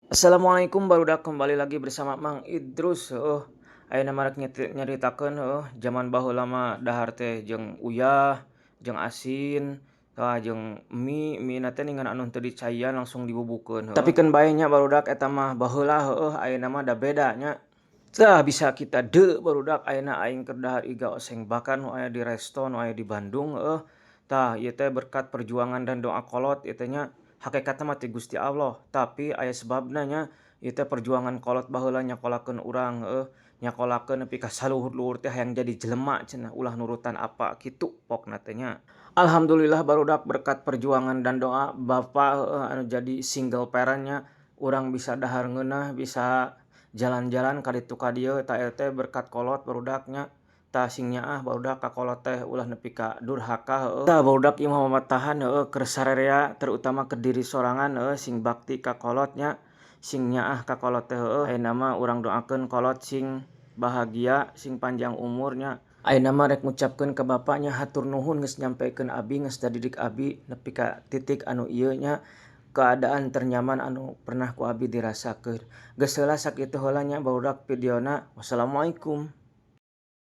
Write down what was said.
Assalamualaikum barudak, kembali lagi bersama Mang Idrus. Heuh, ayeuna mah rek nyaritakeun, heuh, jaman baheula mah dahar teh jeung uyah, jeung asin, tah jeung mie, mie na teh ningan anu teu dicaian, langsung dibubukeun, heuh. Tapi keun bae nya barudak, eta mah baheula, heueuh, ayeuna mah da beda nya. Tah, bisa kita deuk barudak, ayeuna aing keur dahar iga oseng bakar nu aya di resto nu aya di Bandung, heueuh. Tah, ieu teh berkat perjuangan dan doa kolot ieu teh nya. Hakikatna mah ti Gusti Allah, tapi aya sebabna nya, ieu teh perjuangan kolot baheula nyakolakeun urang, heueuh, nyakolakeun nepi ka saluhur-luhur teh hayang jadi jelema cenah, ulah nurutan apa kitu pokna teh nya. Alhamdulillah barudak, berkat perjuangan dan doa bapa, heueuh, anu jadi single parent nya, urang bisa dahar ngeunah, bisa jalan-jalan ka ditu ka dieu, tah eta teh berkat kolot barudak nya. Tah, sing nyaah barudak ka kolot teh, ulah nepi ka durhaka, heueuh. Tah barudak, ieu mah mamatahan, heueuh, keur sararea, terutama ke diri sorangan, heueuh, sing bakti ka kolot nya, sing nyaah ka kolot teh, heueuh. Ayeuna mah urang doakeun kolot sing bahagia, sing panjang umur nya. Ayeuna mah rek ngucapkeun ka bapa nya, hatur nuhun geus nyampekeun abi, geus ngadidik abi nepi ka titik anu ieu nya, keadaan ternyaman anu pernah ku abi dirasakeun. Geus heula, sakitu heula nya barudak videona. Wassalamualaikum.